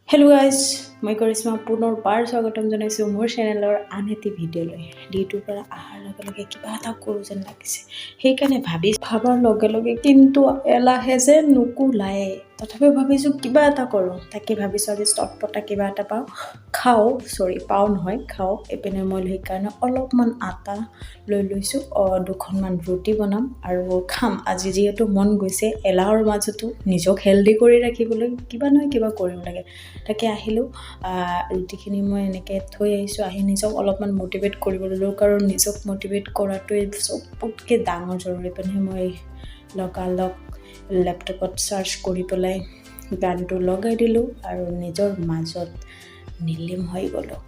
Hello' guys, মই কৰিশ্মা, পুনৰবাৰ স্বাগতম জনাইছোঁ মোৰ চেনেলৰ আন এটি ভিডিঅ'লৈ। ডিউটিৰ পৰা অহাৰ লগে লগে কিবা এটা কৰোঁ যেন লাগিছে। সেইকাৰণে ভাবি ভাবাৰ লগে লগে কিন্তু এলাহে যে নুকুলায়ে। তথাপিও ভাবিছোঁ কিবা এটা কৰোঁ। তাকে ভাবিছোঁ আজি চটপটা কিবা এটা পাওঁ, খাওঁ, চৰি, পাওঁ নহয়, খাওঁ। এইপিনে মই সেইকাৰণে অলপমান আটা লৈ লৈছোঁ। দুখনমান ৰুটি বনাম আৰু খাম আজি। যিহেতু মন গৈছে, এলাহৰ মাজতো নিজক হেল্ডি কৰি ৰাখিবলৈ কিবা নহয় কিবা কৰিব লাগে। তাকে আহিলোঁ, ৰুটিখিনি মই এনেকৈ থৈ আহিছোঁ। আহি নিজক অলপমান মটিভেট কৰিব ল'লোঁ, কাৰণ নিজক মটিভেট কৰাটোৱে চবতকৈ ডাঙৰ জৰুৰী। পিনে মই লগালগ লেপটপত চাৰ্চ কৰি পেলাই গানটো লগাই দিলোঁ আৰু নিজৰ মাজত নিলীন হৈ গ'লোঁ।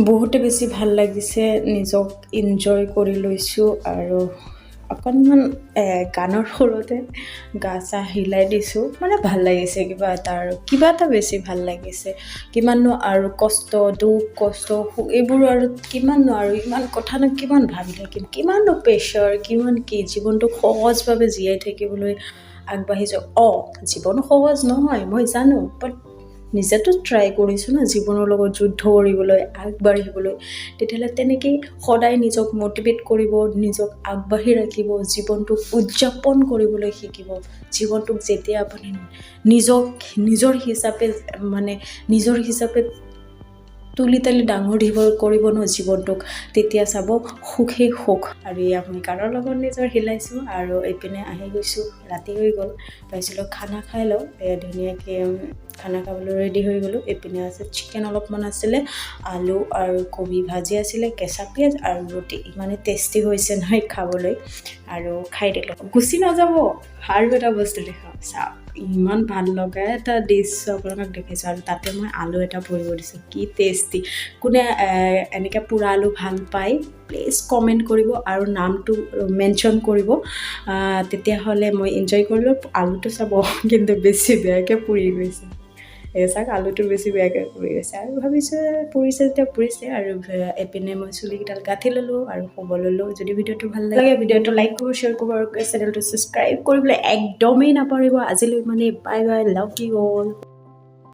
বহুতে বেছি ভাল লাগিছে, নিজক এনজয় কৰি লৈছোঁ আৰু অকণমান গানৰ সুৰতে গা চা হিলাই দিছোঁ। মানে ভাল লাগিছে কিবা এটা আৰু কিবা এটা বেছি ভাল লাগিছে। কিমাননো আৰু কষ্ট, দুখ, কষ্ট, সুখ এইবোৰ আৰু কিমাননো আৰু ইমান কথানো কিমান ভাবি থাকিম? কিমাননো প্ৰেছাৰ, কিমান কি? জীৱনটোক সহজভাৱে জীয়াই থাকিবলৈ আগবাঢ়ি যাওক। অঁ, জীৱন সহজ নহয়, মই জানো, বাট নিজেতো ট্ৰাই কৰিছোঁ ন জীৱনৰ লগত যুদ্ধ কৰিবলৈ, আগবাঢ়িবলৈ। তেতিয়াহ'লে তেনেকেই সদায় নিজক মটিভেট কৰিব, নিজক আগবাঢ়ি ৰাখিব, জীৱনটোক উদযাপন কৰিবলৈ শিকিব। জীৱনটোক যেতিয়া আপুনি নিজক নিজৰ হিচাপে, মানে নিজৰ হিচাপে তুলি তালি ডাঙৰ দীঘল কৰিব ন জীৱনটোক, তেতিয়া চাব সুখেই সুখ। আৰু এয়া মই গানৰ লগত নিজৰ হিলাইছোঁ আৰু এইপিনে আহি গৈছোঁ। ৰাতি হৈ গ'ল, ভাবিছিলোঁ খানা খাই লওঁ। এয়া ধুনীয়াকৈ খানা খাবলৈ ৰেডি হৈ গ'লোঁ। এইপিনে আছে চিকেন অলপমান আছিলে, আলু আৰু কবি ভাজি আছিলে, কেঁচা পিঁয়াজ আৰু ৰুটি। ইমানেই টেষ্টি হৈছে নহয় খাবলৈ আৰু খাই দিলোঁ। গুচি নাযাব, আৰু এটা বস্তু দেখাওঁ। চাওক, ইমান ভাল লগা এটা ডিছ আপোনালোকক দেখাইছোঁ আৰু তাতে মই আলু এটা পুৰিব দিছোঁ। কি টেষ্টি! কোনে এনেকৈ পোৰা আলু ভাল পায়, প্লিজ কমেণ্ট কৰিব আৰু নামটো মেনশ্যন কৰিব। তেতিয়াহ'লে মই এনজয় কৰিলোঁ। আলুটো চাব কিন্তু বেছি বেয়াকৈ পুৰি গৈছে। এই চাওক, আলুটো বেছি বেয়াকৈ পুৰি গৈছে আৰু ভাবিছোঁ পুৰিছে যেতিয়া পুৰিছে। আৰু এইপিনে মই চুলিকেইডাল গাঁঠি ল'লোঁ আৰু শুব ল'লোঁ। যদি ভিডিঅ'টো ভাল লাগে, ভিডিঅ'টো লাইক কৰিব, শ্বেয়াৰ কৰিব আৰু চেনেলটো ছাবস্ক্ৰাইব কৰিবলৈ একদমেই নাপাহৰিব। আজিলৈ মানে bye bye, love you all.